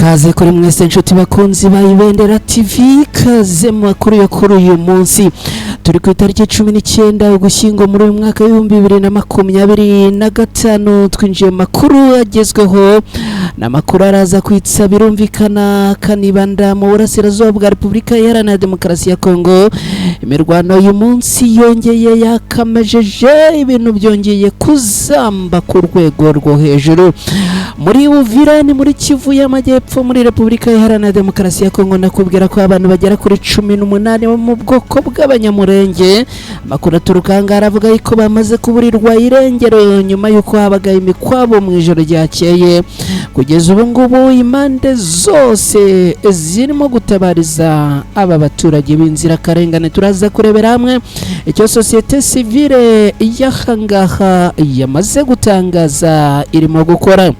Ikaze kuri mwese inshuti bakunzi ba Ibendera TV, ikaze mu makuru yo kuri uyu munsi. Turi ku itariki 19 Ugushyingo muri uyu mwaka w'2025. Twinjiye mu makuru agezweho, ni amakuru araza kwitsa birumvikana kanibanda mu burasirazuba bwa Repubulika Iharanira Demokarasi ya Kongo. Imirwano uyu munsi yongeye yakamejeje, ibintu byongeye kuzamba ku rwego rwo hejuru muri Uvira, ni muri Kivu y'Amajyepfo, muri Repubulika Iharanira Demokarasi ya Kongo. Nakubwira ko abantu bagera kuri 18 bo mu bwoko bw'Abanyamurenge, amakuru aturuka aha ngaha aravuga yuko bamaze kuburirwa irengero nyuma y'uko habaga imikwabo mu ijoro ryakeye. Kugeza ubu ngubu impande zose zirimo gutabariza aba baturage b'inzirakarengane. Turaza kurebera hamwe icyo sosiyete sivile y'aha ngaha yamaze gutangaza irimo gukora.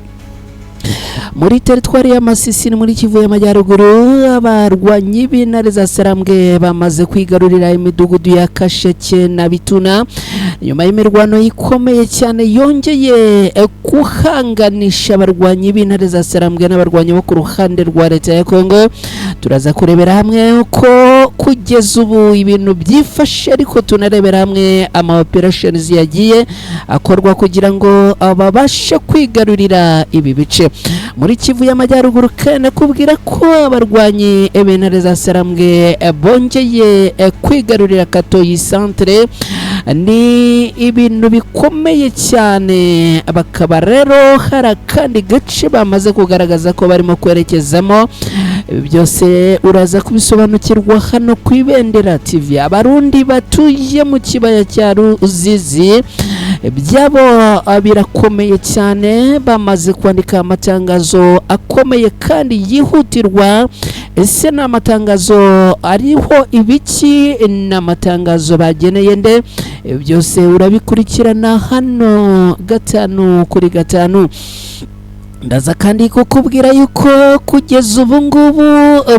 Muri teritwari ya Masisi ni muri Kivu y'Amajyaruguru, abarwanyi b'intare za Sarambwe bamaze kwigarurira imidugudu ya Kasheke na Bituna nyuma y'imirwano ikomeye cyane yongeye kuhanganisha abarwanyi b'intare za Sarambwe n'abarwanyi bo ku ruhande rwa leta ya Kongo. Turaza kurebera hamwe uko kugeza ubu ibintu byifashe, ariko tunarebera hamwe ama operations yagiye akorwa kugira ngo babashe kwigarurira ibi bice. Muri Kivu y'Amajyaruguru kandi nakubwira ko abarwanyi b'intare za Sarambwe bongeye kwigarurira Katoyi centre. Ni ibintu bikomeye cyane, bakaba rero hari akandi gace bamaze kugaragaza ko barimo kwerekezamo. Ibi byose uraza kubisobanukirwa hano ku Ibendera TV. Abarundi batuye mu kibaya cya Ruzizi byabo birakomeye cyane, bamaze kwandika amatangazo akomeye kandi yihutirwa. Ese ni amatangazo ariho ibiki? Ni amatangazo bageneye nde? Ibi byose urabikurikirana hano gatanu kuri gatanu. Ndaza kandi kukubwira yuko kugeza ubu ngubu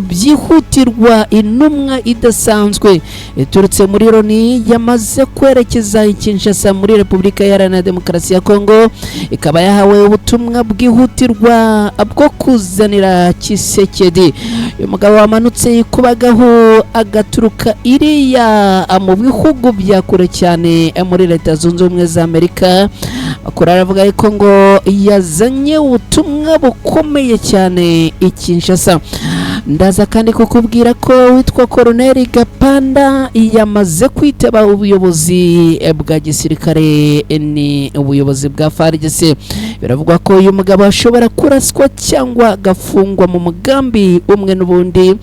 byihutirwa intumwa idasanzwe iturutse muri Loni yamaze kwerekeza i Kinshasa muri Repubulika Iharanira Demokarasi ya Kongo, ikaba yahawe ubutumwa bwihutirwa bwo kuzanira Tshisekedi. Uyu mugabo wamanutse yikubagaho agaturuka iriya mu bihugu bya kure cyane muri Leta Zunze Ubumwe za Amerika, amakuru aravuga yuko ngo yazanye ubutumwa bukomeye cyane i Kinshasa. Ndaza kandi kukubwira ko witwa Koroneli Gapanda yamaze kwitaba ubuyobozi bwa gisirikare, ni ubuyobozi bwa FARDC. Biravugwa ko uyu mugabo ashobora kuraswa cyangwa agafungwa mu mugambi umwe n'ubundi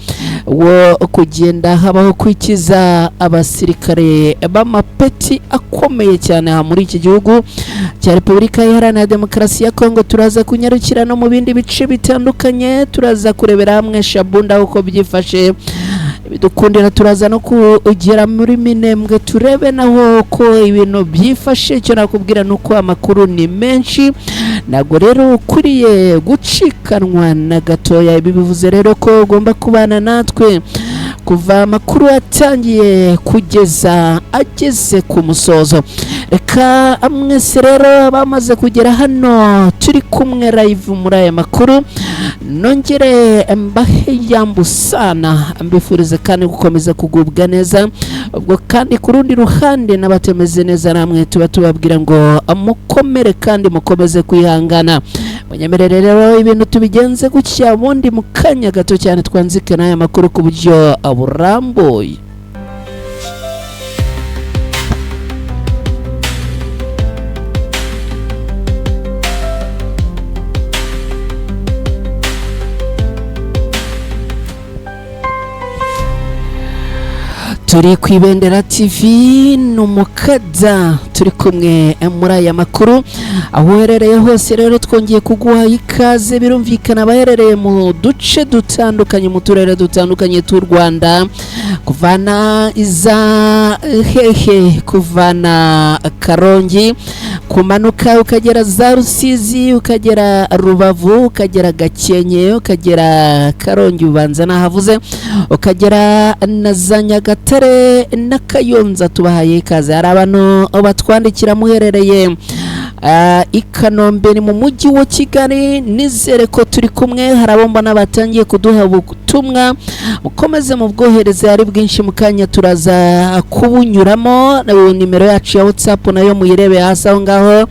wo kugenda habaho kwikiza abasirikare b'amapeti akomeye cyane aha muri iki gihugu cya Repubulika Iharanira Demokarasi ya Kongo. Turaza kunyarukira no mu bindi bice bitandukanye, turaza kurebera hamwe Shabunda uko byifashe bidukundira, turaza no kugera muri Minembwe turebe naho ko ibintu byifashe. Icyo nakubwira ni uko amakuru ni menshi, ntabwo rero ukwiriye gucikanwa na gatoya. Ibi bivuze rero ko ugomba kubana natwe kuva amakuru atangiye kugeza ageze ku musozo. Reka mwese rero bamaze kugera hano turi kumwe live muri aya makuru, nongere mbahe yambusana, mbifurize kandi gukomeza kugubwa neza. Ubwo kandi ku rundi ruhande n'abatemeze neza namwe tuba tubabwira ngo mukomere kandi mukomeze kwihangana. Munyemerere rero ibintu tubigenze gutya, ubundi mu kanya gato cyane twanzike n'aya makuru ku buryo burambuye. Turi ku Ibendera TV, ni umukada turi kumwe muri aya makuru. Aho uherereye hose rero twongeye kuguha ikaze. Birumvikana abaherereye mu duce dutandukanye, mu turere dutandukanye tw'u Rwanda, kuvana iza hehe, kuvana Karongi, kumanuka ukagera za Rusizi, ukagera Rubavu, ukagera Gakenke, ukagera Karongi ubanza nahavuze, ukagera na za Nyagatare na Kayonza, tubahaye ikaze. Hari abantu batwandikira muherereye I Kanombe ni mu mujyi wa Kigali. Nizere ko turi kumwe. Hari abo mbona batangiye kuduha ubutumwa, mukomeze mubwohereze ari bwinshi, mu kanya turaza kubunyuramo. Nimero yacu ya WhatsApp nayo muyirebe hasi aho ngaho,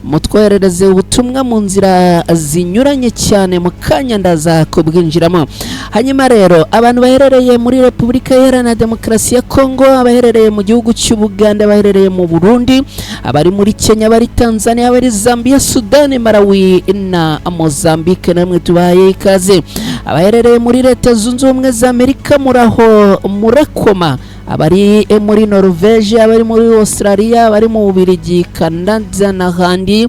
mutwoherereze ubutumwa mu nzira zinyuranye cyane, mu kanya ndaza kubwinjiramo. Hanyuma rero abantu baherereye muri Repubulika Iharanira Demokarasi ya Kongo, abaherereye mu gihugu cy'Ubuganda, abaherereye mu Burundi, abari muri Kenya, abari Tanzania, abari Zambia, Sudani, Malawi na Mozambique, namwe tubahaye ikaze. Abaherereye muri Leta Zunze Ubumwe za Amerika, muraho murakoma. Abari muri Norvege, abari muri Australia, abari mu Bubiligi, Canada n'ahandi,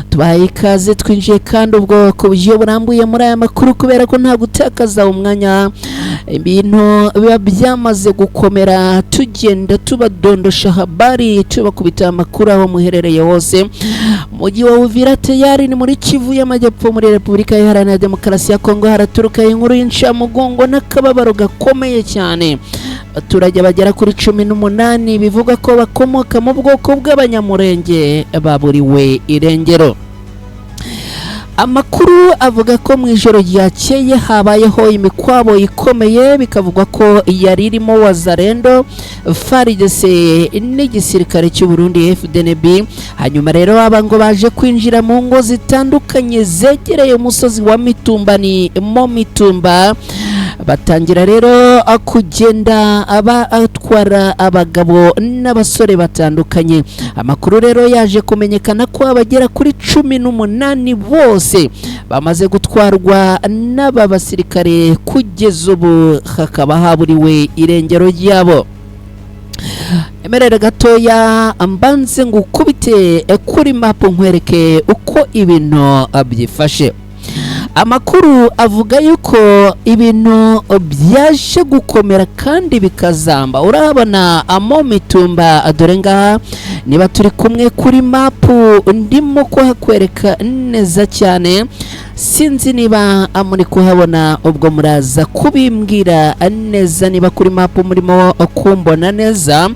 tubahaye ikaze. Twinjiye kandi ubwo ku buryo burambuye muri aya makuru, kubera ko nta gutakaza umwanya, ibintu biba byamaze gukomera, tugenda tubadondosha habari, tubakubita amakuru aho muherereye hose. Mujyi wa Uvira tayari ni muri Kivu y'Amajyepfo muri Repubulika Iharanira Demokarasi ya Kongo, haraturuka inkuru y'incamugongo n'akababaro gakomeye cyane. Abaturage bagera kuri 18 bivuga ko bakomoka mu bwoko bw'Abanyamurenge baburiwe irengero. Amakuru avuga ko mu ijoro ryakeye habayeho imikwabo ikomeye, bikavugwa ko yari irimo Wazalendo, FARDC n'igisirikare cy'u Burundi FDNB. Hanyuma rero aba ngo baje kwinjira mu ngo zitandukanye zegereye umusozi wa Mitumba, ni mo Mitumba, batangira rero kugenda abatwara abagabo n'abasore batandukanye. Amakuru rero yaje kumenyekana ko abagera kuri 18 bose bamaze gutwarwa n'aba basirikare, kugeza ubu hakaba haburiwe irengero ryabo. Emerere gatoya mbanze ngukubite kuri mapu nkwereke uko ibintu byifashe. Amakuru avuga yuko ibintu byaje gukomera kandi bikazamba. Urabona amo Mitumba, dore ngaha, niba turi kumwe kuri mapu ndimo kuhakwereka neza cyane. Sinzi niba muri kuhabona, ubwo muraza kubimbwira neza niba kuri mapu murimo kumbona neza.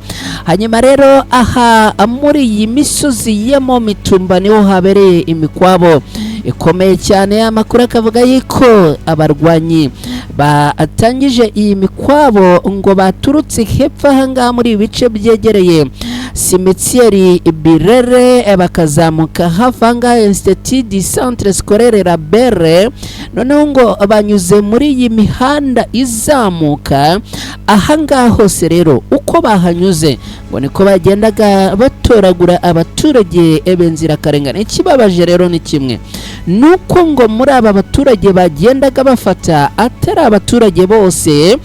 Hanyuma rero aha muri iyi misozi ya mo Mitumba niho habereye imikwabo ikomeye cyane. Amakuru akavuga yuko abarwanyi batangije iyi mikwabo ngo baturutse hepfo aha ngaha muri ibi bice byegereye Simetieri Birere, bakazamuka hafi aha ngaha Institut du Centre Scolaire Labere, noneho ngo banyuze muri iyi mihanda izamuka aha ngaha hose. Rero uko bahanyuze ngo niko bagendaga batoragura abaturage b'inzirakarengane. Ikibabaje rero ni kimwe, nuko ngo muri aba baturage bagendaga bafata atari abaturage bose,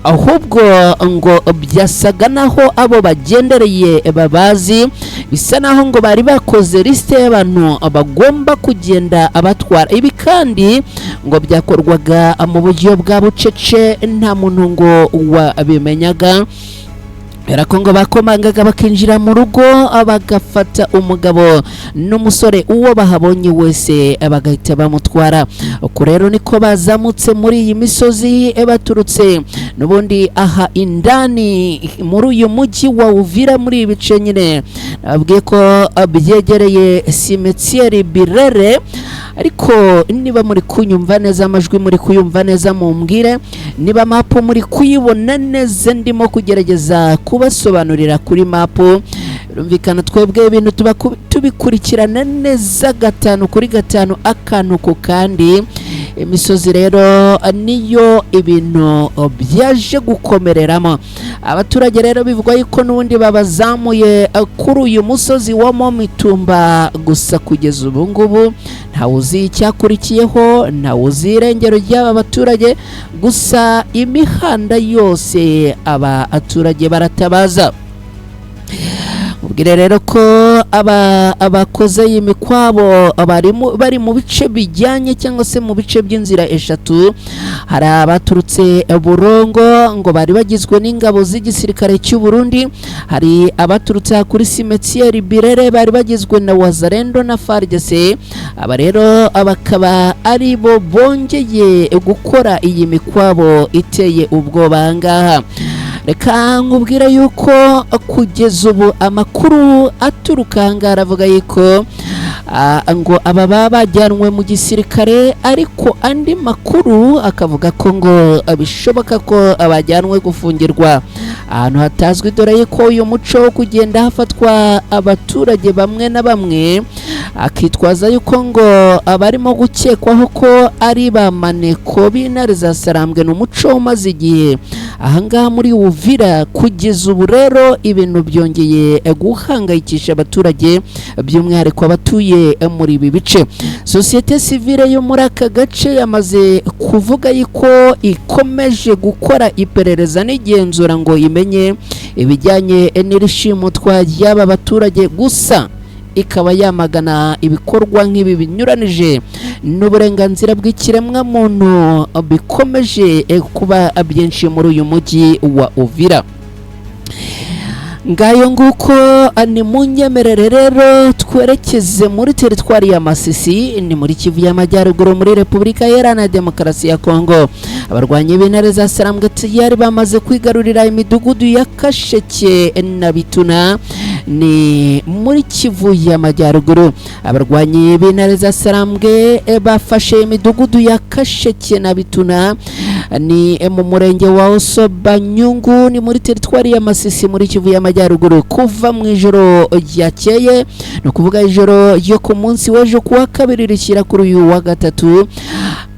ahubwo ngo byasaga naho abo bagendereye babazi, bisa naho ngo bari bakoze lisite y'abantu bagomba kugenda abatwara. Ibi kandi ngo byakorwaga mu buryo bwa bucece, nta muntu ngo wabimenyaga, kubera ko ngo bakomangaga bakinjira mu rugo, bagafata umugabo n'umusore, uwo bahabonye wese bagahita bamutwara. Uko rero niko bazamutse muri iyi misozi baturutse n'ubundi aha indani muri uyu mujyi wa Uvira, muri ibi bice nyine nababwiye ko byegereye Simetieri Birere. Ariko niba muri kunyumva neza, amajwi muri kuyumva neza, mumbwire niba mapu muri kuyibona neza. Ndimo kugerageza kubasobanurira kuri mapu. Birumvikana twebwe ibintu tuba tubikurikirana neza 5 kuri 5, akantu ku kandi. Imisozi rero niyo ibintu byaje gukomereramo. Abaturage rero bivugwa yuko n'ubundi babazamuye kuri uyu musozi wa mo Mitumba, gusa kugeza ubu ngubu ntawe uzi icyakurikiyeho, ntawe uzi irengero ry'aba baturage, gusa imihanda yose aba abaturage baratabaza. Mubwire rero ko abakoze iyi mikwabo bari mu bice bijyanye cyangwa se mu bice by'inzira eshatu. Hari abaturutse Burongo ngo bari bagizwe n'ingabo z'igisirikare cy'u Burundi, hari abaturutse kuri Simetieri Birere bari bagizwe na Wazalendo na FARDC. Aba rero bakaba ari bo bongeye gukora iyi mikwabo iteye ubwoba aha ngaha. Reka nkubwire yuko kugeza ubu amakuru aturuka aha ngaha aravuga yuko Ngo aba baba bajyanwe mu gisirikare, ariko andi makuru akavuga ko ngo bishoboka ko bajyanwe gufungirwa ahantu hatazwi, dore ko uyu muco wo kugenda hafatwa abaturage bamwe na bamwe akitwaza yuko ngo abarimo gukekwaho ko ari ba maneko b'intare za Sarambwe ni umuco umaze igihe ahangaha muri Uvira. Kugeza ubu rero ibintu byongeye guhangayikisha abaturage, by'umwihariko abatuye muri ibi bice. Sosiyete sivile yo muri aka gace yamaze kuvuga yuko ikomeje gukora iperereza n'igenzura ngo imenye ibijyanye n'irishimutwa ry'aba baturage, gusa ikaba yamagana ibikorwa nk'ibi binyuranije n'uburenganzira bw'ikiremwamuntu bikomeje kuba byinshi muri uyu mujyi wa Uvira. Ngayo nguko, ni mu nyemerere rero twerekeze muri teritwari ya Masisi, ni muri Kivu y'Amajyaruguru, muri Repubulika Iharanira Demokarasi ya Kongo. Abarwanyi b'intare za Sarambwe tayari bamaze kwigarurira imidugudu ya Kasheke na Bituna, ni muri Kivu y'Amajyaruguru. Abarwanyi b'intare za Sarambwe bafashe imidugudu ya Kasheke na Bituna, ni mu murenge wa Osobanyungu, ni muri teritwari ya Masisi, muri Kivu y'Amajyaruguru, kuva mu ijoro ryakeye, ni ukuvuga ijoro ryo ku munsi w'ejo kuwa kabiri rishyira kuri uyu wa gatatu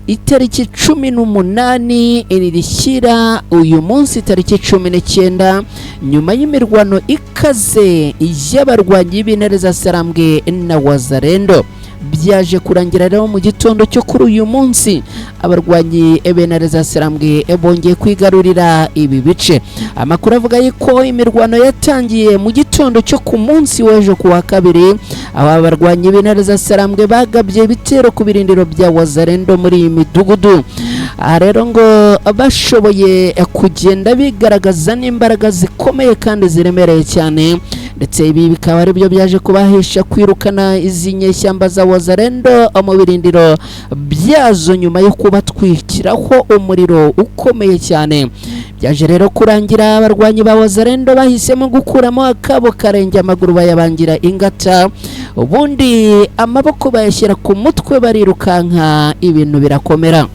itariki 18 rishyira uyu munsi itariki 19, nyuma y'imirwano ikaze y'abarwanyi b'intare za Sarambwe na Wazarendo. Byaje kurangira rero mu gitondo cyo kuri uyu munsi abarwanyi b'intare za Sarambwe bongeye kwigarurira ibi bice. Amakuru avuga yuko imirwano yatangiye mu gitondo cyo ku munsi w'ejo ku wa kabiri, aho abarwanyi b'intare za Sarambwe bagabye ibitero ku birindiro bya Wazarendo muri iyi midugudu. Aha rero ngo bashoboye kugenda bigaragaza n'imbaraga zikomeye kandi ziremereye cyane, ndetse ibi bikaba ari byo byaje kubahesha kwirukana izi nyeshyamba za Wazarendo mu birindiro byazo nyuma yo kubatwikiraho umuriro ukomeye cyane. Byaje rero kurangira abarwanyi ba Wazarendo bahisemo gukuramo akabo karenge, amaguru bayabangira ingata, ubundi amaboko bayashyira ku mutwe barirukanka, ibintu birakomera.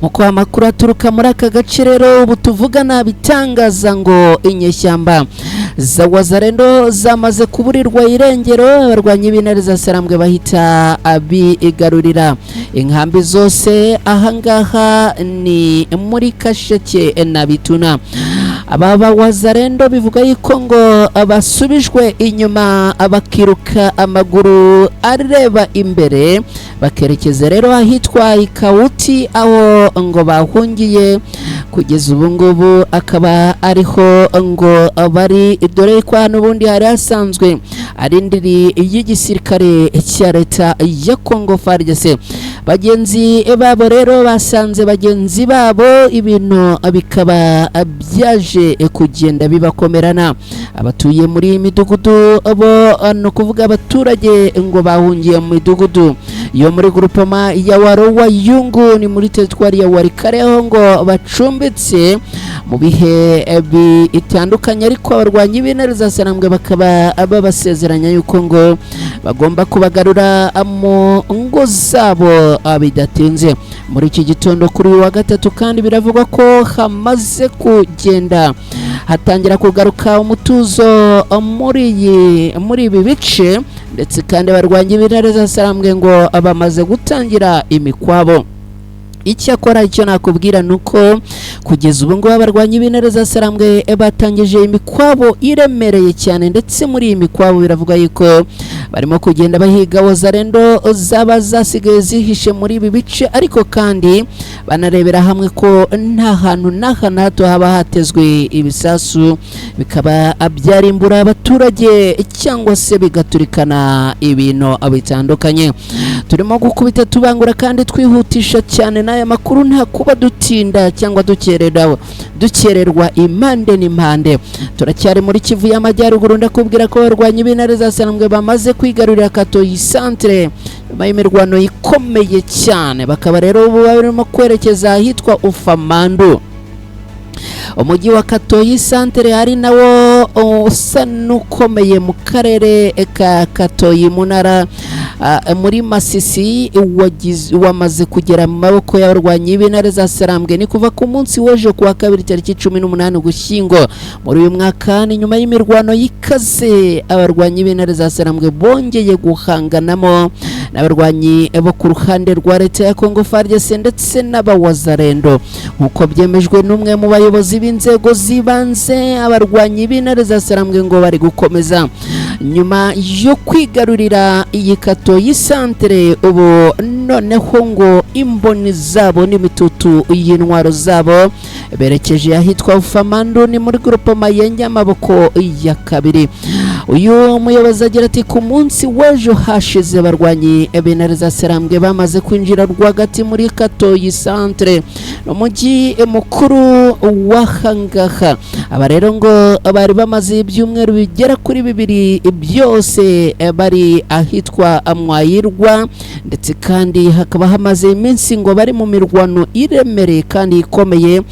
Nkuko amakuru aturuka muri aka gace rero ubu tuvugana bitangaza, ngo inyeshyamba za Wazarendo zamaze kuburirwa irengero, abarwanyi b'intare za Sarambwe bahita abigarurira inkambi zose ahangaha ni muri Kasheke na Bituna. Aba ba Wazarendo bivuga yuko ngo basubijwe inyuma bakiruka amaguru areba imbere, bakerekeza rero ahitwa Ikawuti aho ngo bahungiye. Kugeza ubu ngubu akaba ariho ngo bari, dore ko n'ubundi hari hasanzwe ari indiri y'igisirikare cya leta ya Congo FARDC. Bagenzi babo rero basanze bagenzi babo, ibintu bikaba byaje kugenda bibakomerana. Abatuye muri iyi midugudu bo, ni ukuvuga abaturage ngo bahungiye mu midugudu yo muri grupama ya Warowa Yungu, ni muri teritwari ya Walikale, aho ngo bacumbitse mu bihe bitandukanye, ariko abarwanyi b'intare za Sarambwe bakaba babasezeranya yuko ngo bagomba kubagarura mu ngo zabo bidatinze. Muri iki gitondo kuri uyu wa gatatu kandi biravugwa ko hamaze kugenda hatangira kugaruka umutuzo muri ibi bice, ndetse kandi abarwanyi b'intare za Sarambwe ngo bamaze gutangira imikwabo. Icyakora icyo nakubwira ni uko kugeza ubu ngubu abarwanyi b'intare za Sarambwe batangije imikwabo iremereye cyane, ndetse muri iyi mikwabo biravuga yuko barimo kugenda bahiga Wazarendo zaba zasigaye zihishe muri ibi bice, ariko kandi banarebera hamwe ko nta hantu n'aha na hato haba hatezwe ibisasu bikaba byarimbura abaturage cyangwa se bigaturikana ibintu bitandukanye. Turimo gukubita tubangura kandi twihutisha cyane n'aya makuru, nta kuba dutinda cyangwa dukererwa impande n'impande. Turacyari muri Kivu y'Amajyaruguru, ndakubwira ko abarwanyi b'intare za Sarambwe bamaze kwigarurira Katoyi centre nyuma y'imirwano ikomeye cyane, bakaba rero ubu barimo kwerekeza ahitwa Ufamandu. Umujyi wa Katoyi santere ari nawo usa n'ukomeye mu karere ka Katoyi mu ntara muri Masisi wamaze kugera mu maboko y'abarwanyi b'intare za Sarambwe. Ni kuva ku munsi w'ejo kuwa kabiri tariki 18 Ugushyingo muri uyu mwaka. Ni nyuma y'imirwano yikaze abarwanyi b'intare za Sarambwe bongeye guhanganamo n'abarwanyi bo ku ruhande rwa leta ya Congo FARDC ndetse n'abawazarendo, nk'uko byemejwe n'umwe mu bayobozi b'inzego z'ibanze. Abarwanyi b'intare za Sarambwe ngo bari gukomeza nyuma yo kwigarurira iyi Katoyi santere. Ubu noneho ngo imboni zabo n'imitutu y'intwaro zabo berekeje ahitwa Ufamandu, ni muri groupement ya Nyamaboko ya kabiri. Uyu muyobozi agira ati: "Ku munsi w'ejo hashize abarwanyi b'intare za Sarambwe bamaze kwinjira rwagati muri Katoyi santere, umujyi mukuru w'ahangaha." Aba rero ngo bari bamaze ibyumweru bigera kuri 2 byose bari ahitwa Mwayirwa, ndetse kandi hakaba hamaze iminsi ngo bari mu mirwano iremereye kandi ikomeye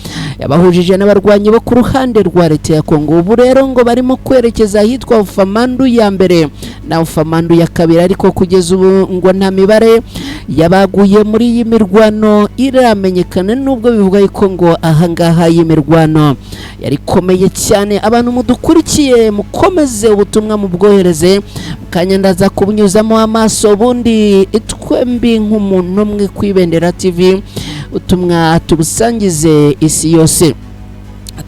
yabahujije n'abarwanyi bo ku ruhande rwa leta ya Kongo. Ubu rero ngo barimo kwerekeza ahitwa Ufamandu ya mbere na Ufamandu ya kabiri, ariko kugeza ubu ngo nta mibare yabaguye muri iyi mirwano iramenyekana, nubwo bivuga yuko ngo ahangaha iyi mirwano yari ikomeye cyane. Abantu mudukurikiye, mukomeze ubutumwa mubwohereze, mukanya ndaza kubunyuzamo amaso, ubundi twembi nk'umuntu umwe ku Ibendera TV ubutumwa tubusangize isi yose.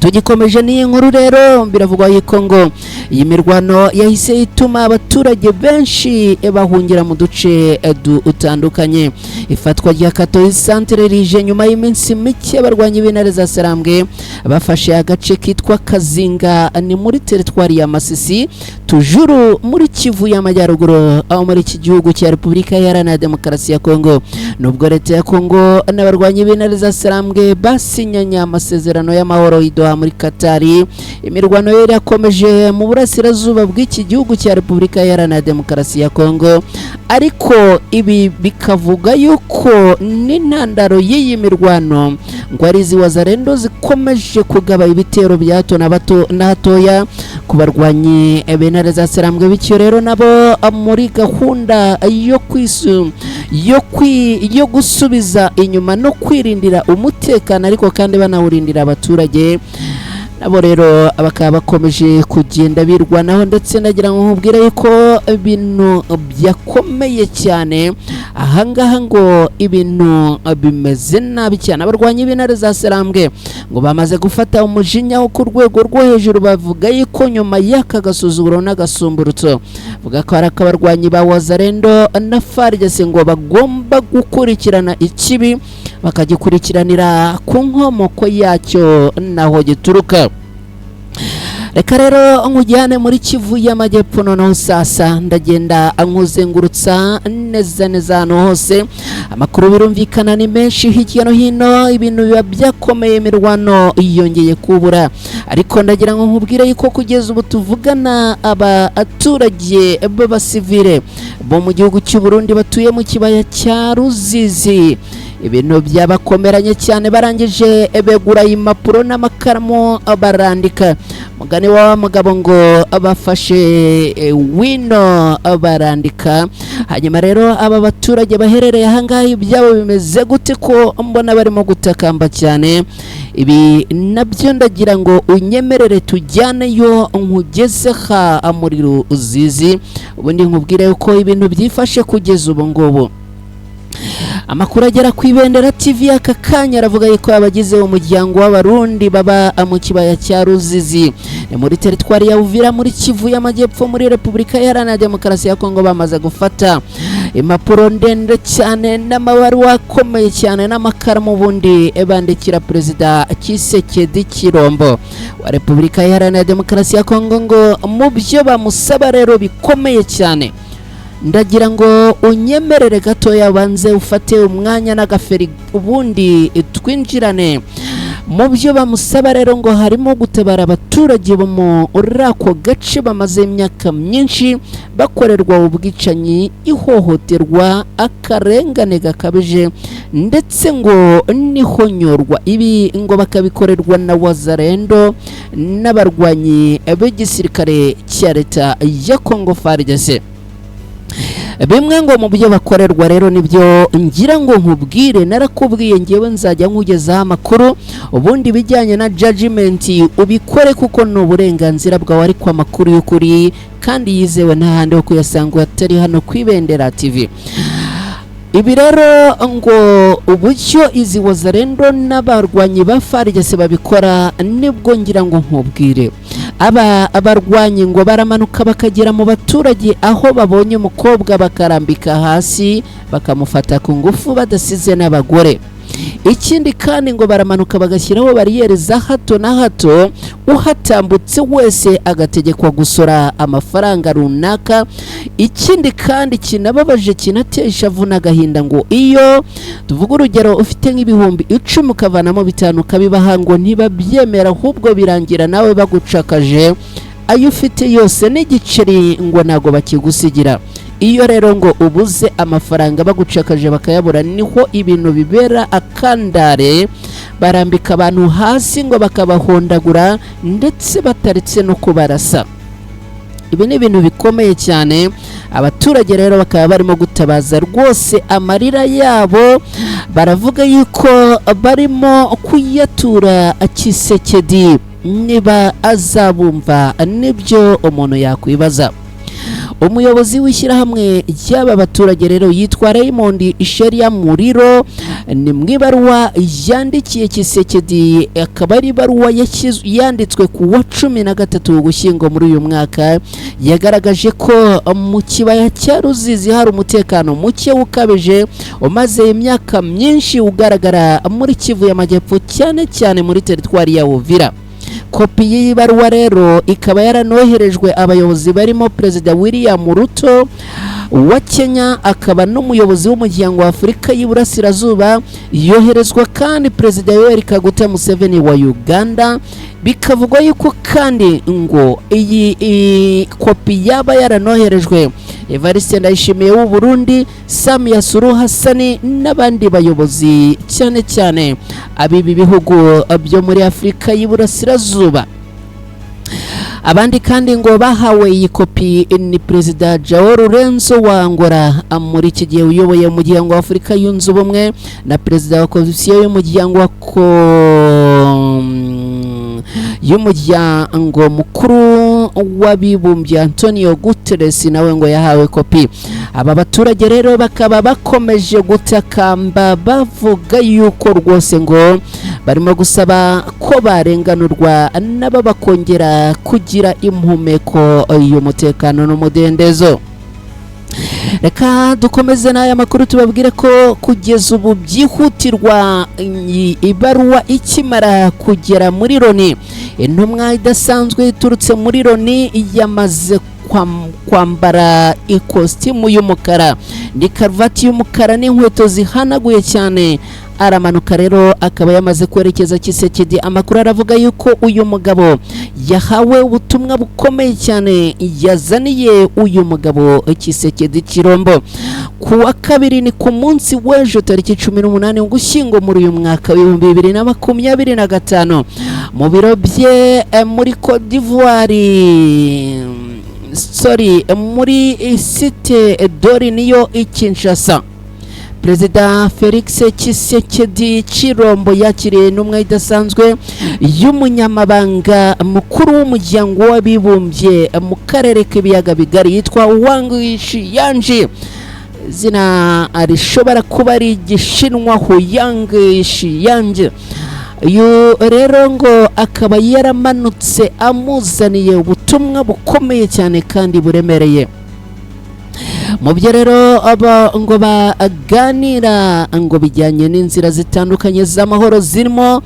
Tugikomeje n'iyi nkuru rero, biravugwa yuko ngo iyi mirwano yahise ituma abaturage benshi bahungira mu duce dutandukanye. Ifatwa rya Katoyi santere rije nyuma y'iminsi mike abarwanyi b'intare za Sarambwe bafashe agace kitwa Kazinga, ni muri teritwari ya Masisi, tujuru muri Kivu y'Amajyaruguru, aho muri iki gihugu cya Repubulika Iharanira Demokarasi ya Kongo. Nubwo leta ya Kongo n'abarwanyi b'intare za Sarambwe basinyanye amasezerano y'amahoro i Doha muri Katari, imirwano yari yakomeje mu burasirazuba bw'iki gihugu cya Repubulika Iharanira Demokarasi ya Kongo. Ariko ibi bikavuga yuko n'intandaro y'iyi mirwano ngo ari izi wazarendo zikomeje kugaba ibitero bya hato na hatoya ku barwanyi b'intare za Sarambwe. Bityo rero nabo muri gahunda yo gusubiza inyuma no kwirindira umutekano, ariko kandi banawurindira abaturage, nabo rero bakaba bakomeje kugenda birwanaho. Ndetse nagira ngo nkubwire yuko ibintu byakomeye cyane ahangaha, ngo ibintu bimeze nabi cyane. Abarwanyi b'intare za Sarambwe ngo bamaze gufata umujinya wo ku rwego rwo hejuru, bavuga yuko nyuma y'aka gasuzuguro n'agasumburutso, bavuga ko hari akabarwanyi ba Wazarendo na FARDC ngo bagomba gukurikirana ikibi, bakagikurikiranira ku nkomoko yacyo naho gituruka. Reka rero nkujyane muri Kivu y'Amajyepfo noneho sasa, ndagenda nkuzengurutsa neza neza ahantu hose. Amakuru birumvikana ni menshi hirya no hino, ibintu biba byakomeye, imirwano yongeye kubura. Ariko ndagira ngo nkubwire yuko kugeza ubu tuvugana abaturage b'abasivile bo mu gihugu cy'u Burundi batuye mu kibaya cya Ruzizi ibintu byabakomeranye cyane. Barangije begura impapuro n'amakaramu barandika, mugani wa mugabo ngo bafashe wino barandika. Hanyuma rero aba baturage baherereye ahangaha ibyabo bimeze gute, ko mbona barimo gutakamba cyane? Ibi nabyo ndagira ngo unyemerere tujyaneyo, nkugeze ha muri Ruzizi, ubundi nkubwire uko ibintu byifashe kugeza ubu ngubu. Amakuru agera ku Ibendera TV aka kanya aravuga yuko abagize umuryango w'Abarundi baba mu kibaya cya Ruzizi, ni muri teritwari ya Uvira muri Kivu y'Amajyepfo muri Repubulika Iharanira Demokarasi ya Kongo, bamaze gufata impapuro ndende cyane n'amabaruwa akomeye cyane n'amakaramu, ubundi bandikira Perezida Tshisekedi Chilombo wa Repubulika Iharanira Demokarasi ya Kongo. Ngo mu byo bamusaba rero bikomeye cyane, ndagira ngo unyemerere gatoya banze ufate umwanya n'agaferi, ubundi twinjirane Mu byo bamusaba rero ngo harimo gutabara abaturage bo muri ako gace bamaze imyaka myinshi bakorerwa ubwicanyi, ihohoterwa, akarengane gakabije ndetse ngo n'ihonyorwa. Ibi ngo bakabikorerwa na Wazalendo n'abarwanyi b'igisirikare cya leta ya Congo FARDC. Bimwe ngo mu byo bakorerwa rero nibyo ngira ngo nkubwire. Narakubwiye, ngewe nzajya nkugezaho amakuru, ubundi ibijyanye na judgment ubikore kuko ni uburenganzira bwawe, ariko amakuru y'ukuri kandi yizewe nta handi ho kuyasanga atari hano ku Ibendera TV. Ibi rero ngo uburyo izi Wazalendo n'abarwanyi ba FARDC babikora nibwo ngira ngo nkubwire. Aba abarwanyi ngo baramanuka bakagera mu baturage, aho babonye umukobwa bakarambika hasi bakamufata ku ngufu, badasize n'abagore. Ikindi kandi ngo baramanuka bagashyiraho bariyeri za hato na hato, uhatambutse wese agategekwa gusora amafaranga runaka. Ikindi kandi kinababaje, kinateye ishavu n'agahinda, ngo iyo tuvuga urugero ufite nk'ibihumbi 10 ukavanamo 5 ukabibaha, ngo ntibabyemera, ahubwo birangira nawe bagucakaje ayo ufite yose, n'igiceri ngo ntabwo bakigusigira. Iyo rero ngo ubuze amafaranga bagucakaje bakayabura, niho ibintu bibera akandare. Barambika abantu hasi ngo bakabahondagura ndetse bataretse no kubarasa. Ibi ni ibintu bikomeye cyane. Abaturage rero bakaba barimo gutabaza rwose, amarira yabo baravuga yuko barimo kuyatura Tshisekedi niba azabumva, nibyo umuntu yakwibaza. Umuyobozi w'ishyirahamwe ry'aba baturage rero yitwa Raymond Sheria Muriro. Ni mu ibaruwa yandikiye Tshisekedi, akaba ari ibaruwa yanditswe ku wa 13 Ugushyingo muri uyu mwaka, yagaragaje ko mu kibaya cya Ruzizi hari umutekano muke ukabije umaze imyaka myinshi ugaragara muri Kivu y'Amajyepfo, cyane cyane muri teritwari ya Uvira. Kopi y'iyi baruwa rero ikaba yaranoherejwe abayobozi barimo Perezida William Ruto wa Kenya, akaba n'umuyobozi w'Umuryango wa Afurika y'Iburasirazuba, yoherezwa kandi Perezida Yoweri Kaguta Museveni wa Uganda. Bikavugwa yuko kandi ngo iyi kopi yaba yaranoherejwe Evariste Ndayishimiye w'u Burundi, Samia Suluhu Hassan n'abandi bayobozi, cyane cyane ab'ibi bihugu byo muri Afurika y'Iburasirazuba. Abandi kandi ngo bahawe iyi kopi ni Perezida João Lourenço wa Angola, muri iki gihe uyoboye Umuryango wa Afurika Yunze Ubumwe, na Perezida wa Komisiyo y'Umuryango Mukuru w'Abibumbye, Antonio Guterres, nawe ngo yahawe kopi. Aba baturage rero bakaba bakomeje gutakamba, bavuga yuko rwose ngo barimo gusaba ko barenganurwa nabo bakongera kugira impumeko y'umutekano n'umudendezo. Reka dukomeze n'aya makuru, tubabwire ko kugeza ubu byihutirwa ibaruwa ikimara kugera muri Loni, intumwa idasanzwe iturutse muri Loni yamaze kwambara ikositimu y'umukara, ni karuvati y'umukara n'inkweto zihanaguye cyane, aramanuka rero akaba yamaze kwerekeza Tshisekedi. Amakuru aravuga yuko uyu mugabo yahawe ubutumwa bukomeye cyane yazaniye uyu mugabo Tshisekedi Tshilombo. Ku wa kabiri, ni ku munsi w'ejo, tariki 18 Ugushyingo muri uyu mwaka w'2025, mu biro bye muri Cote d'Ivoire, sorry, muri Cité de l'Union i Kinshasa, Perezida Felix Tshisekedi Tshilombo yakiriye intumwa idasanzwe y'umunyamabanga mukuru w'Umuryango w'Abibumbye mu karere k'Ibiyaga Bigari yitwa Wang Xianji, izina rishobora kuba ari Igishinwa, Huyang Xianji. Uyu rero ngo akaba yaramanutse amuzaniye ubutumwa bukomeye cyane kandi buremereye. Mu byo rero aba ngo baganira ngo bijyanye n'inzira zitandukanye z'amahoro zirimo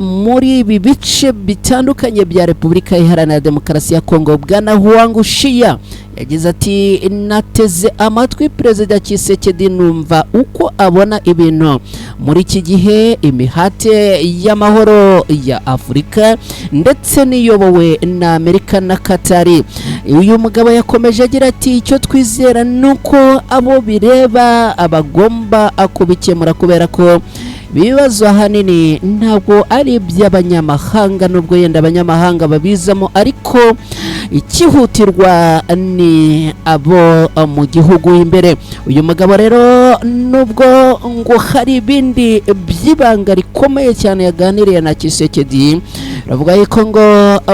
muri ibi bice bitandukanye bya Repubulika Iharanira Demokarasi ya Kongo. Bwana Huang Xia yagize ati: "Nateze amatwi Perezida Tshisekedi, numva uko abona ibintu muri iki gihe, imihate y'amahoro ya Afurika ndetse n'iyobowe na Amerika na Katari." Uyu mugabo yakomeje agira ati: "Icyo twizera ni uko abo bireba abagomba kubikemura, kubera ko ibibazo ahanini ntabwo ari iby'abanyamahanga, nubwo yenda abanyamahanga babizamo, ariko ikihutirwa ni abo mu gihugu imbere." Uyu mugabo rero, nubwo ngo hari ibindi by'ibanga rikomeye cyane yaganiriye na Tshisekedi, bavuga yuko ngo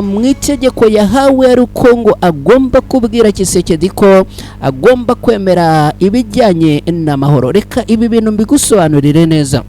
mu itegeko yahawe ari uko ngo agomba kubwira Tshisekedi ko agomba kwemera ibijyanye n'amahoro. Reka ibi bintu mbigusobanurire neza.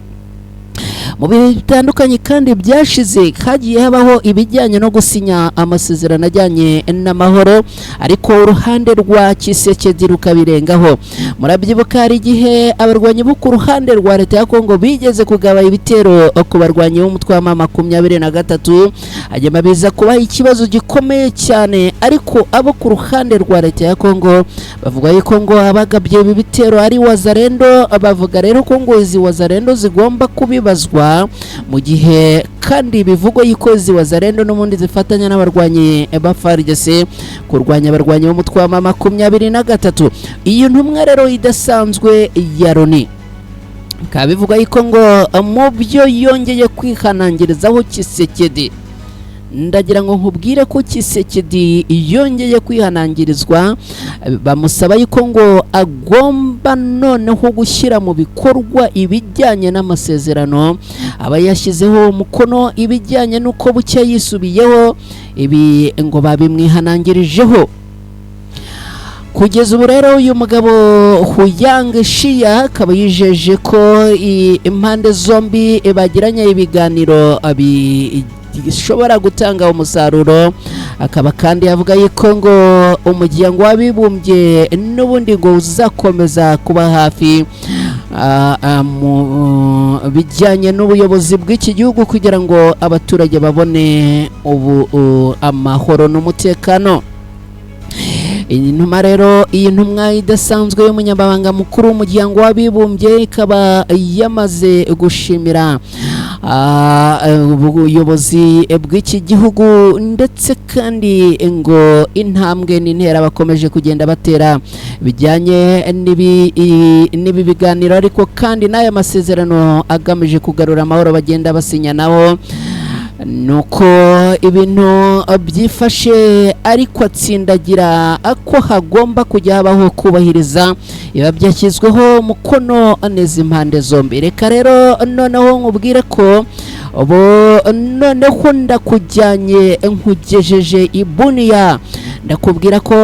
Mu bihe bitandukanye kandi byashize, hagiye habaho ibijyanye no gusinya amasezerano ajyanye n'amahoro, ariko uruhande rwa Tshisekedi rukabirengaho. Murabyibuka, hari igihe abarwanyi bo ku ruhande rwa leta ya Kongo bigeze kugaba ibitero ku barwanyi b'umutwe wa M23, hanyuma biza kubaha ikibazo gikomeye cyane. Ariko abo ku ruhande rwa leta ya Kongo bavuga yuko ngo abagabye ibi bitero ari Wazalendo. Bavuga rero ko ngo izi Wazalendo zigomba kubibazwa, mu gihe kandi bivugwa yuko izi Wazalendo n'ubundi zifatanya n'abarwanyi ba FARDC kurwanya abarwanyi b'umutwe wa M23. Iyi ntumwa rero idasanzwe ya Loni bikaba bivugwa yuko ngo mu byo yongeye kwihanangirizaho Tshisekedi, ndagira ngo nkubwire ko Tshisekedi yongeye kwihanangirizwa, bamusaba yuko ngo agomba noneho gushyira mu bikorwa ibijyanye n'amasezerano aba yashyizeho umukono, ibijyanye n'uko bucya yisubiyeho. Ibi ngo babimwihanangirijeho. Kugeza ubu rero, uyu mugabo Huyang Xia akaba yijeje ko impande zombi bagiranye ibiganiro bishobora gutanga umusaruro. Akaba kandi avuga yuko ngo umuryango w'abibumbye n'ubundi ngo uzakomeza kuba hafi mu bijyanye n'ubuyobozi bw'iki gihugu, kugira ngo abaturage babone ubu amahoro n'umutekano. Iyi ntumwa rero, iyi ntumwa idasanzwe y'umunyamabanga mukuru w'umuryango w'abibumbye, ikaba yamaze gushimira ubuyobozi bw'iki gihugu, ndetse kandi ngo intambwe n'intera bakomeje kugenda batera bijyanye n'ibi biganiro, ariko kandi n'aya masezerano agamije kugarura amahoro bagenda basinya nabo, nuko ibintu byifashe. Ariko atsindagira ko hagomba kujya habaho kubahiriza biba byashyizweho umukono neza impande zombi. Reka rero noneho nkubwire ko ubu noneho ndakujyanye, nkugejeje i Bunia. Ndakubwira ko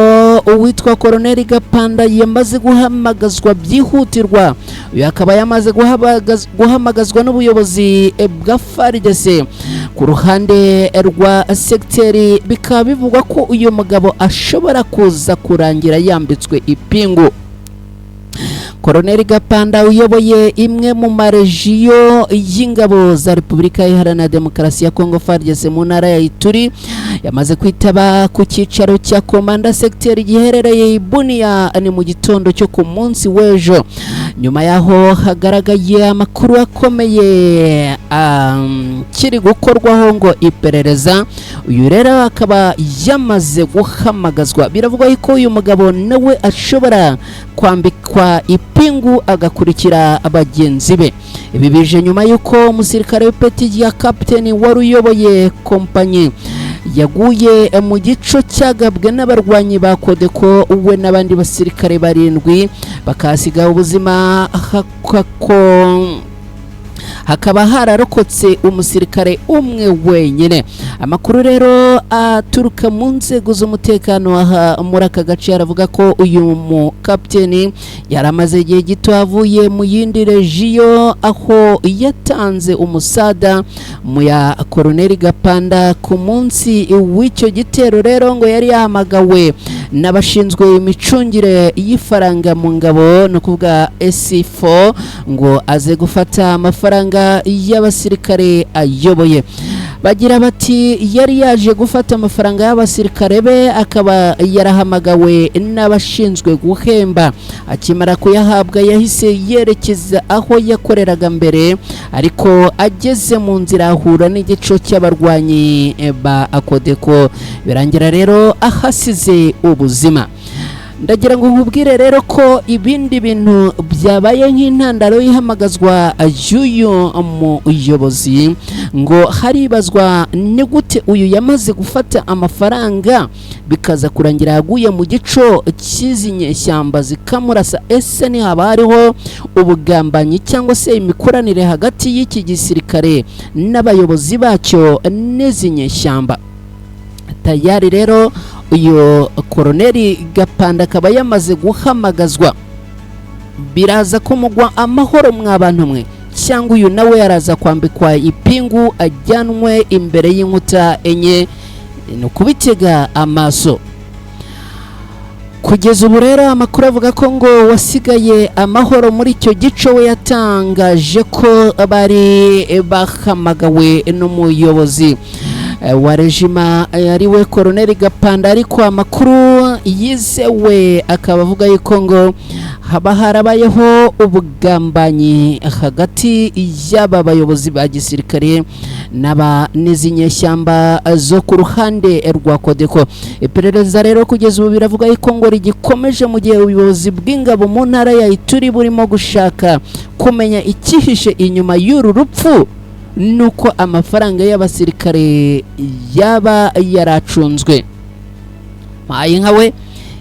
uwitwa Koroneli Gapanda yamaze guhamagazwa byihutirwa. Uyu akaba yamaze guhamagazwa n'ubuyobozi bwa FARDC ku ruhande rwa segiteri. Bikaba bivugwa ko uyu mugabo ashobora kuza kurangira yambitswe ipingu. Koroneli Gapanda uyoboye imwe mu marejiyo y'ingabo za Repubulika Iharanira Demokarasi ya Kongo, FARDC, mu ntara ya Ituri, yamaze kwitaba ku cyicaro cya komanda segiteri giherereye i Bunia. Ni mu gitondo cyo ku munsi w'ejo, nyuma yaho hagaragaye amakuru akomeye kiri gukorwaho ngo iperereza. Uyu rero akaba yamaze guhamagazwa. Biravugwa ko uyu mugabo nawe ashobora kwambikwa ipingu agakurikira bagenzi be. Ibi bije nyuma y'uko umusirikare w'ipeti rya kapiteni wari uyoboye kompanyi yaguye mu gico cyagabwe n'abarwanyi ba Codeco, we n'abandi basirikare barindwi bakahasiga ubuzima, hakaba hararokotse umusirikare umwe wenyine. Amakuru rero aturuka mu nzego z'umutekano aha muri aka gace aravuga ko uyu mukapiteni yari amaze igihe gito avuye mu yindi rejiyo, aho yatanze umusada mu ya Koroneli Gapanda. Ku munsi w'icyo gitero rero ngo yari yahamagawe n'abashinzwe imicungire y'ifaranga mu ngabo, ni ukuvuga S4, ngo aze gufata amafaranga y'abasirikare ayoboye. Bagira bati yari yaje gufata amafaranga y'abasirikare be, akaba yarahamagawe n'abashinzwe guhemba. Akimara kuyahabwa yahise yerekeza aho yakoreraga mbere, ariko ageze mu nzira ahura n'igico cy'abarwanyi ba Akodeko, birangira rero ahasize ubuzima. Ndagira ngo nkubwire rero ko ibindi bintu byabaye nk'intandaro y'ihamagazwa y'uyu muyobozi, ngo haribazwa ni gute uyu yamaze gufata amafaranga bikaza kurangira yaguye mu gico cy'izi nyeshyamba zikamurasa. Ese ntihaba hariho ubugambanyi cyangwa se imikoranire hagati y'iki gisirikare n'abayobozi bacyo n'izi nyeshyamba? Tayari rero uyu Koroneri Gapanda akaba yamaze guhamagazwa. Biraza kumugwa amahoro mwa bantu mwe, cyangwa uyu nawe yaraza kwambikwa ipingu ajyanwe imbere y'inkuta enye? Ni ukubitega amaso. Kugeza ubu rero amakuru avuga ko ngo wasigaye amahoro muri icyo gico we yatangaje ko bari bahamagawe n'umuyobozi wa rejima ari we Koroneri Gapanda, ariko amakuru yizewe akaba avuga yuko ngo haba harabayeho ubugambanyi hagati y'aba bayobozi ba gisirikare n'aba n'izi nyeshyamba zo ku ruhande rwa Kodeko. Iperereza rero kugeza ubu biravuga yuko ngo rigikomeje, mu gihe ubuyobozi bw'ingabo mu ntara ya Ituri burimo gushaka kumenya icyihishe inyuma y'uru rupfu, nuko amafaranga y'abasirikare yaba yaracunzwe. Mpaye nka we,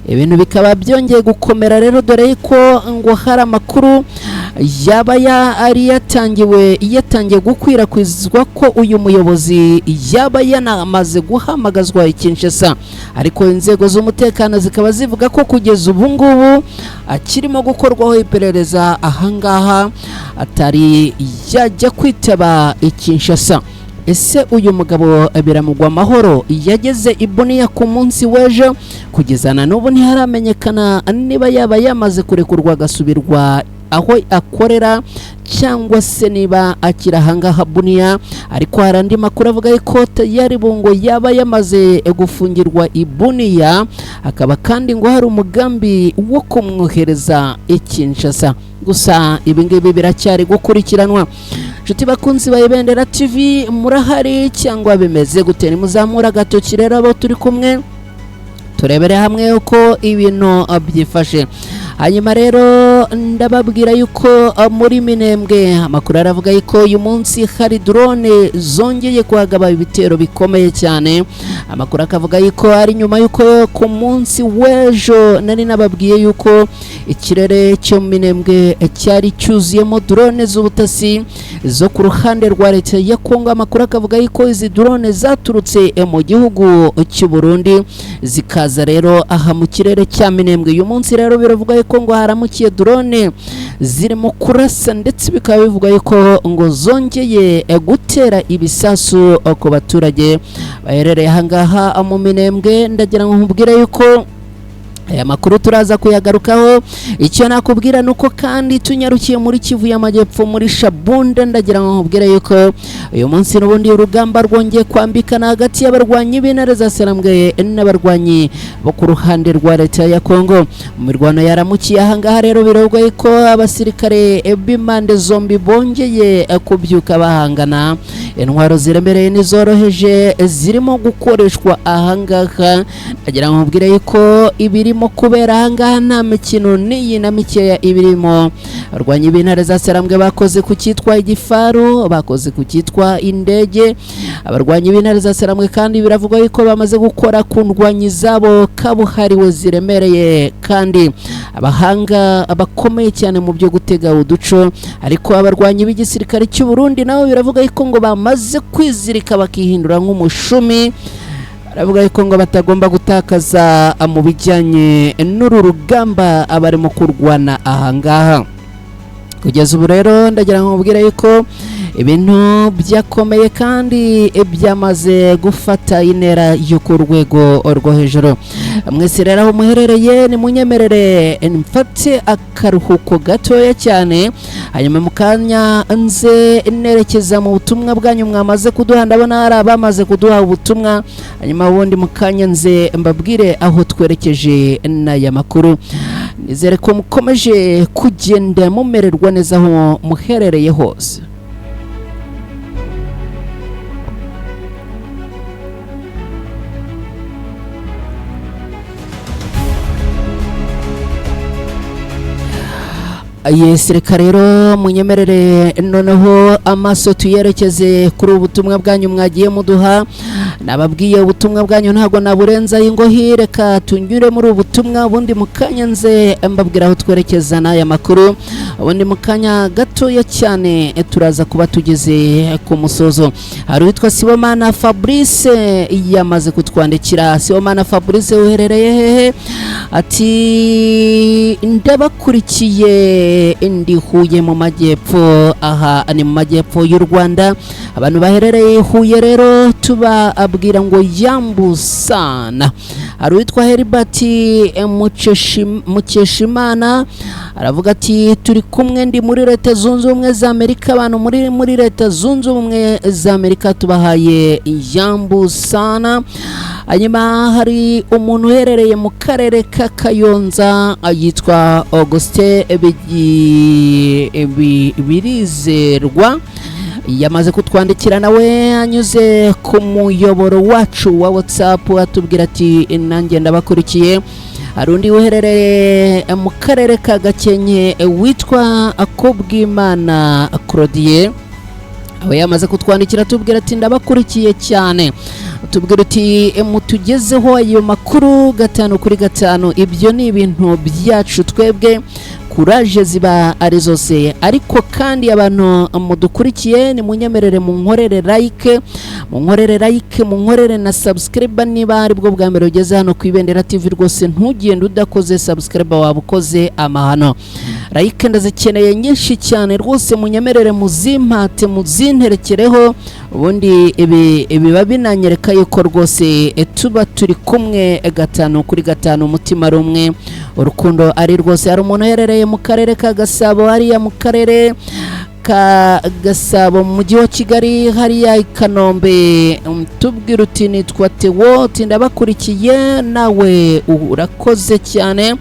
ibintu bikaba byongeye gukomera rero, dore ko ngo hari amakuru yaba yari yatangiwe yatangiye gukwirakwizwa ko uyu muyobozi yaba yanamaze guhamagazwa i Kinshasa, ariko inzego z'umutekano zikaba zivuga ko kugeza ubu ngubu akirimo gukorwaho iperereza ahangaha atari yajya kwitaba i Kinshasa. Ese uyu mugabo biramugwa amahoro? Yageze i Bunia ku munsi w'ejo, kugeza na n'ubu ntiharamenyekana niba yaba yamaze kurekurwa agasubirwa aho akorera cyangwa se niba akiri ahangaha Bunia. Ariko hari andi makuru avuga ko Tayari Bungo yaba yamaze gufungirwa i Bunia, akaba kandi ngo hari umugambi wo kumwohereza i Kinshasa. Gusa ibi ngibi biracyari gukurikiranwa. Inshuti bakunzi ba Ibendera TV, murahari cyangwa bimeze gute? Nimuzamura agatoki rero abo turi kumwe, turebere hamwe uko ibintu byifashe. Hanyuma rero ndababwira yuko muri Minembwe amakuru aravuga yuko uyu munsi hari drone zongeye kuhagaba ibitero bikomeye cyane. Amakuru akavuga yuko ari nyuma yuko ku munsi w'ejo nari nababwiye yuko ikirere cyo mu Minembwe cyari cyuzuyemo drone z'ubutasi zo ku ruhande rwa leta ya Kongo. Amakuru akavuga yuko izi drone zaturutse mu gihugu cy'u Burundi zikaza rero aha mu kirere cya Minembwe. Uyu munsi rero biravuga yuko ngo haramukiye drone zirimo kurasa, ndetse bikaba bivuga yuko ngo zongeye gutera ibisasu ku baturage baherereye ahangaha mu Minembwe. Ndagira ngo nkubwire yuko aya makuru turaza kuyagarukaho. Icyo nakubwira nuko kandi tunyarukiye muri Kivu y'Amajyepfo muri Shabunda, ndagira ngo nkubwire yuko uyu munsi n'ubundi urugamba rwongeye kwambikana hagati y'abarwanyi b'intare za Sarambwe n'abarwanyi bo ku ruhande rwa leta ya Kongo. Mu mirwano yaramukiye ahangaha rero biravugwa yuko abasirikare b'impande zombi bongeye kubyuka bahangana. Intwaro ziremereye n'izoroheje zirimo gukoreshwa ahangaha. Ndagira ngo nkubwire yuko ibirimo kubera ahangaha nta mikino n'iyi na mikeya ibirimo. Abarwanyi b'intare za Sarambwe bakoze ku cyitwa igifaru, bakoze ku cyitwa indege. Abarwanyi b'intare za Sarambwe kandi biravugwa yuko bamaze gukora ku ndwanyi zabo kabuhariwe ziremereye, kandi abahanga bakomeye cyane mu byo gutega uduco. Ariko abarwanyi b'igisirikare cy'u Burundi nabo biravuga yuko ngo bamaze kwizirika bakihindura nk'umushumi. Baravuga yuko ngo batagomba gutakaza mu bijyanye n'uru rugamba abarimo kurwana ahangaha. Kugeza ubu rero ndagira ngo mubwire yuko ibintu byakomeye kandi byamaze gufata intera yo ku rwego rwo hejuru. Mwese rero aho muherereye, nimunyemerere mfate akaruhuko gatoya cyane, hanyuma mu kanya nze nerekeza mu butumwa bwanyu mwamaze kuduha. Ndabona hari abamaze kuduha ubutumwa, hanyuma ubundi mu kanya nze mbabwire aho twerekeje n'aya makuru. Nizere ko mukomeje kugenda mumererwa neza aho muherereye hose. Yes, reka rero munyemerere noneho amaso tuyerekeze kuri ubu butumwa bwanyu mwagiye muduha. Nababwiye, ubutumwa bwanyu ntabwo naburenzaho ingohi. Reka tunyure muri ubu butumwa, ubundi mu kanya nze mbabwira aho twerekeza n'aya makuru. Ubundi mu kanya gatoya cyane turaza kuba tugeze ku musozo. Hari uwitwa Sibomana Fabrice yamaze kutwandikira. Sibomana Fabrice, uherereye hehe? Ati: "Ndabakurikiye, ndi Huye mu majyepfo." Aha ni mu majyepfo y'u Rwanda. Abantu baherereye Huye rero tubabwira ngo yambusana. Hari uwitwa Herbert Mukeshimana, aravuga ati: "Turi kumwe, ndi muri Leta Zunze Ubumwe za Amerika." Abantu muri Leta Zunze Ubumwe za Amerika tubahaye yambusana. Hanyuma hari umuntu uherereye mu karere ka Kayonza yitwa Augustin Birizerwa, yamaze kutwandikira nawe anyuze ku muyoboro wacu wa WhatsApp, atubwira ati: "Nanjye ndabakurikiye." Hari undi uherereye mu karere ka Gakenke witwa Akubwimana Claudie, aho yamaze kutwandikira atubwira ati: "Ndabakurikiye cyane." Tubwira uti: "Mutugezeho ayo makuru gatanu kuri gatanu." Ibyo ni ibintu byacu twebwe, kuraje ziba ari zose. Ariko kandi abantu mudukurikiye, nimunyemerere munkorere like, munkorere like, munkorere na subscribe. Niba aribwo bwa mbere ugeze hano ku Ibendera TV, rwose ntugende udakoze subscribe, waba ukoze amahano. Like ndazikeneye nyinshi cyane rwose, munyemerere muzimpate, muzinterekereho. Ubundi ibi biba binanyereka yuko rwose tuba turi kumwe gatanu kuri gatanu, umutima ari umwe, urukundo ari rwose. Hari umuntu uherereye mu karere ka Gasabo, hariya mu karere ka Gasabo mu mujyi wa Kigali, hariya i Kanombe, tubwira uti: "Nitwa Tewo," uti: "Ndabakurikiye." Nawe urakoze cyane.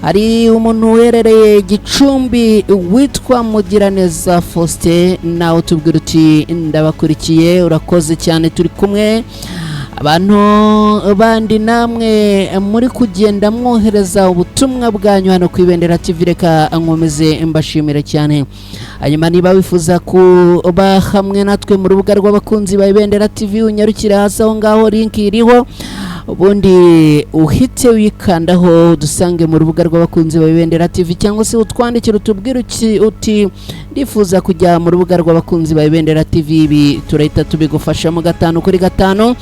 Hari umuntu uherereye Gicumbi witwa Mugiraneza Faustin, nawe tubwira uti: "Ndabakurikiye." Urakoze cyane, turi kumwe. Abantu bandi namwe muri kugenda mwohereza ubutumwa bwanyu hano ku Ibendera TV, reka nkomeze mbashimire cyane. Hanyuma niba wifuza kuba hamwe natwe mu rubuga rw'abakunzi ba Ibendera TV, unyarukire hasi aho ngaho, link iriho, ubundi uhite wikandaho dusange mu rubuga rw'abakunzi ba Ibendera TV, cyangwa se utwandikire utubwire uti: "Ndifuza kujya mu rubuga rw'abakunzi ba Ibendera TV." Ibi turahita tubigufashamo gatanu kuri gatanu.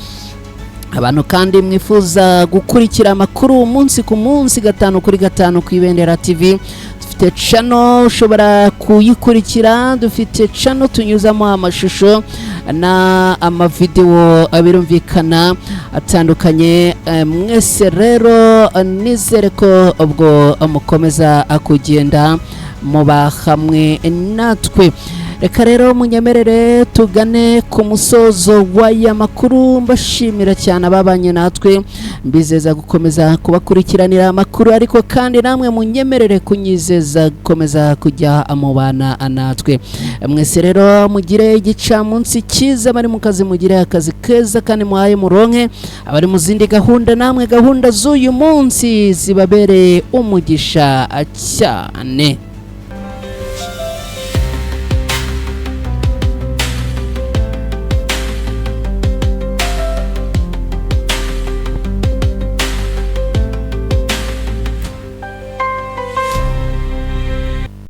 Abantu kandi mwifuza gukurikira amakuru umunsi ku munsi gatanu kuri gatanu ku Ibendera TV, dufite channel ushobora kuyikurikira. Dufite channel tunyuzamo amashusho na amavidewo, birumvikana atandukanye. Mwese rero nizere ko ubwo mukomeza kugenda muba hamwe natwe. Reka rero munyemerere tugane ku musozo w'aya makuru, mbashimira cyane ababanye natwe, mbizeza gukomeza kubakurikiranira amakuru, ariko kandi namwe munyemerere kunyizeza gukomeza kujya mubana natwe. Mwese rero mugire igicamunsi cyiza. Abari mu kazi mugire akazi keza kandi muhaye muronke. Abari mu zindi gahunda, namwe gahunda z'uyu munsi zibabereye umugisha cyane.